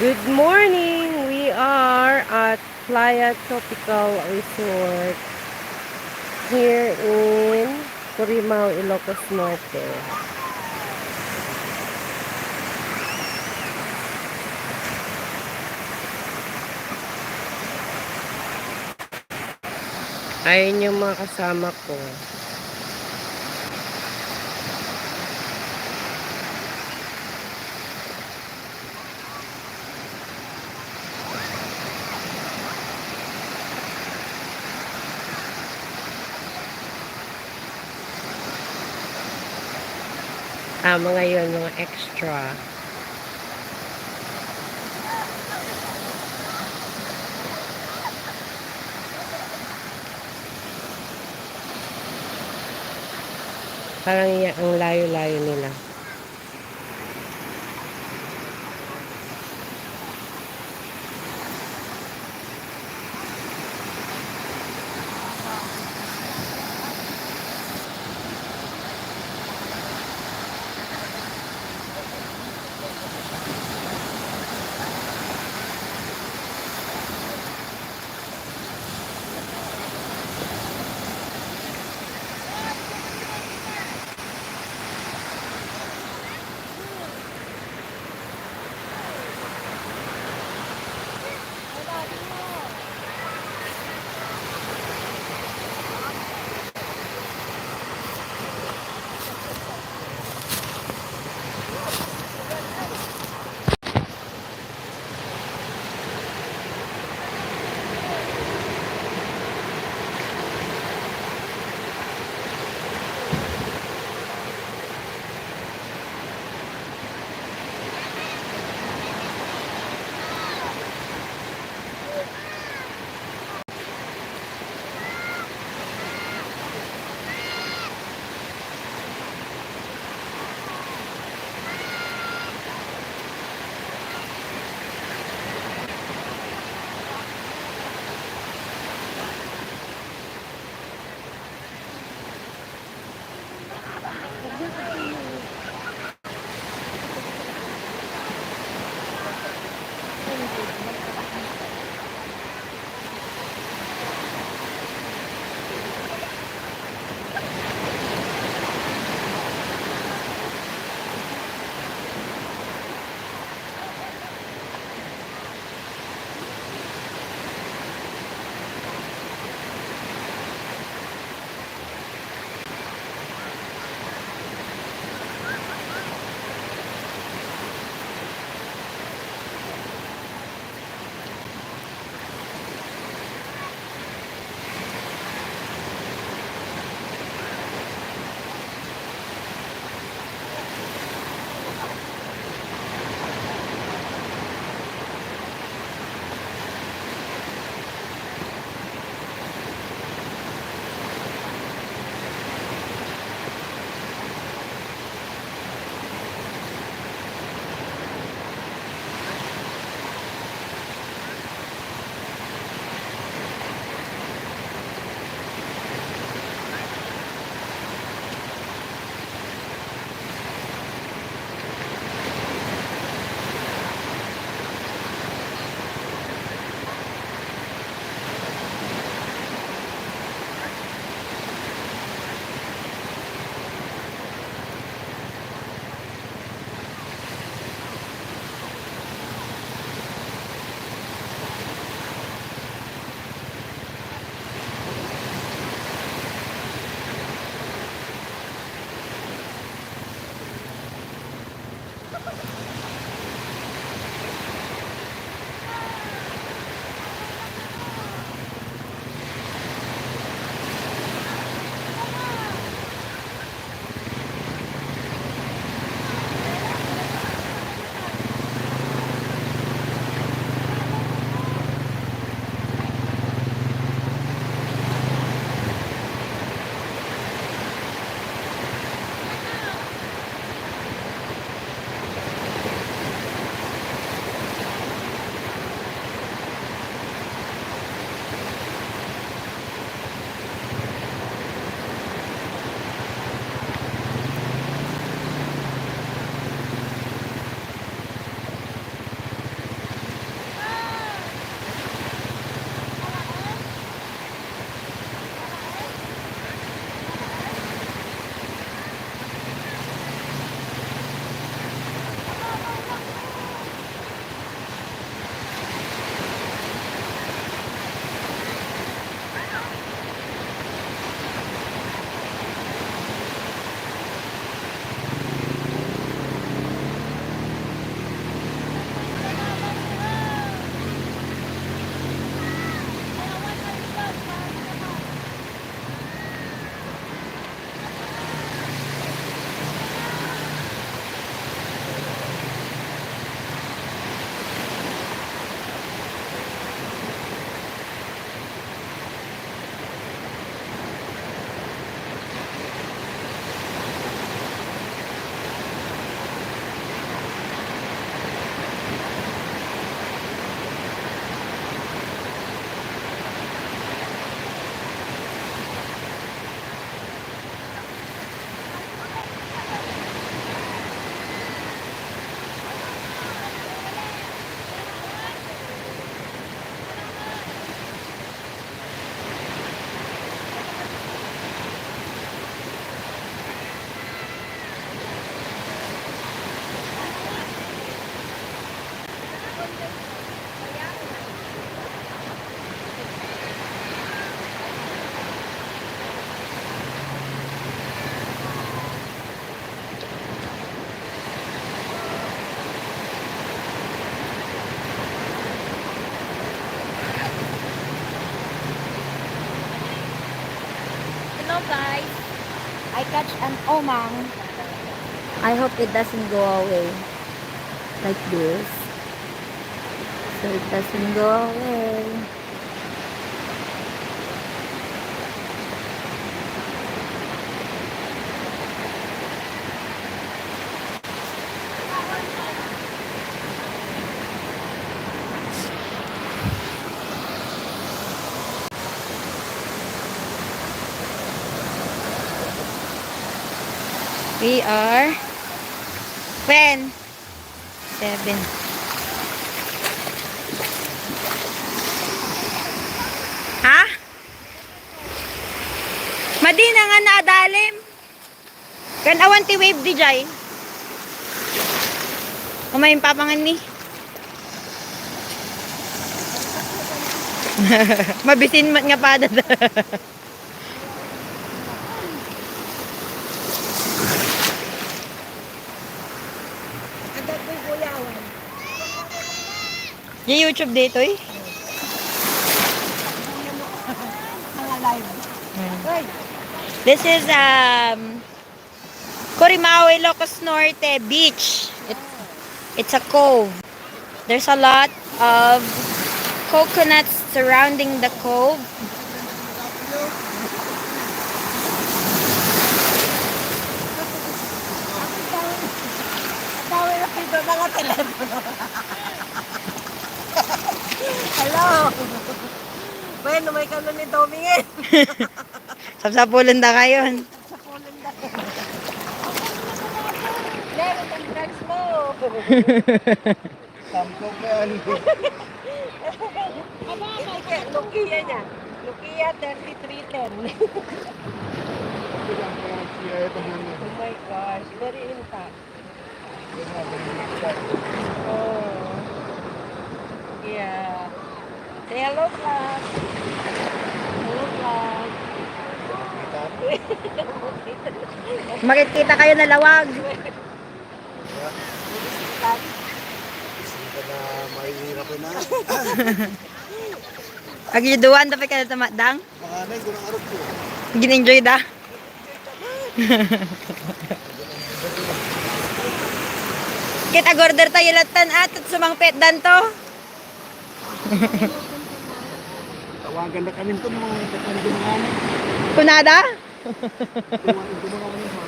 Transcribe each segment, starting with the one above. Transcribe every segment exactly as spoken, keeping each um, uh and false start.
Good morning! We are at Playa Tropical Resort here in Corimao, Ilocos Norte. Ayan yung mga kasama ko. Ah, mga yun, mga extra. Parang iya, ang layo-layo nila. Hello guys, I catch an omang. I hope it doesn't go away like this. So it doesn't go away. We are when? Seven. Ha? Madi na nga naadalim. Kan awan ti wave di jay. Umayong papangan ni. Mabisin met nga pada. Agad ko'y kuyawan. Di YouTube ditoy? Mga live. Hmm. Uy. This is, um, Curimaoy, Ilocos Norte Beach. It, it's a cove. There's a lot of coconuts surrounding the cove. Ang dami na dito, mga telepono. Hello. Bueno, may kanon ni Domingin. Sapsapulan da kayon. Sapsapulan da. Leo, ang drugs mo. Sampo ko yan. Hindi ka, Nokia niya. Nokia thirty-three ten. Oh my gosh, very intact. Oh. Yeah. Say hello, vlog. Hello, vlog. Makikita kayo na lawag. Bisita na mahihirap na. Agiduan, dapat ka na tumatdang? Mga anay, gurang arot ko. Gin-enjoy da? Ket ag-order tayo latan at sumangpet dan to. Tawagan na kami to, mga katandem nga na. Kunada? Tawagan ko mga ano, mga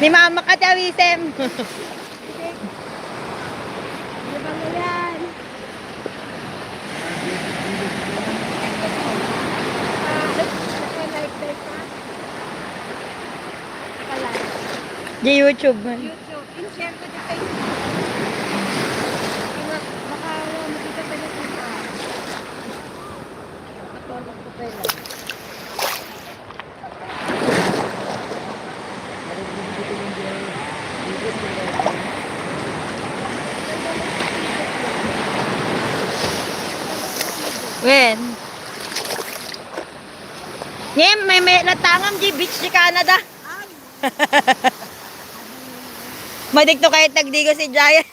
Ni mama ka, Chawisem. Ano ba mo yan? Ah, naka-live-live ka? Naka-live. Di YouTube man. YouTube. In-share ko di Facebook. Baka, baka makita pa niya kita. Matulog ko pa yun. Wen. Ngem, may, may natangam di beach di Canada. Madikto kahit nagdigo si Jaya.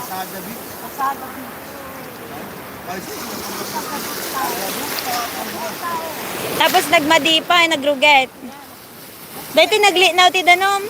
Pasada Beach. Pasada Beach. Tapos nagmadi pa, nagruget. Dahil naglinaw ti danum.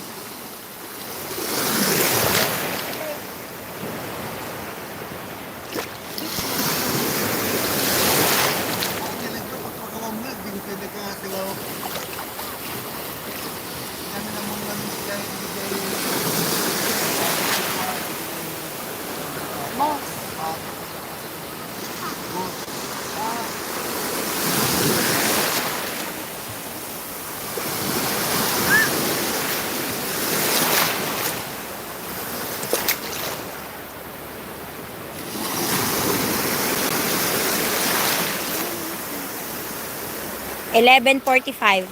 Eleven forty-five.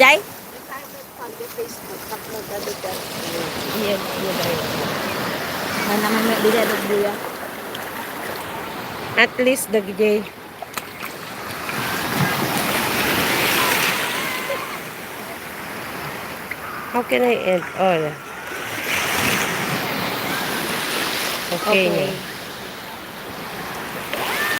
Jay? Iya, iya, Jay. Na naman may dili, dagbuya. At least, dagiti. How can I end? Oh, na. Okay, Okay. na.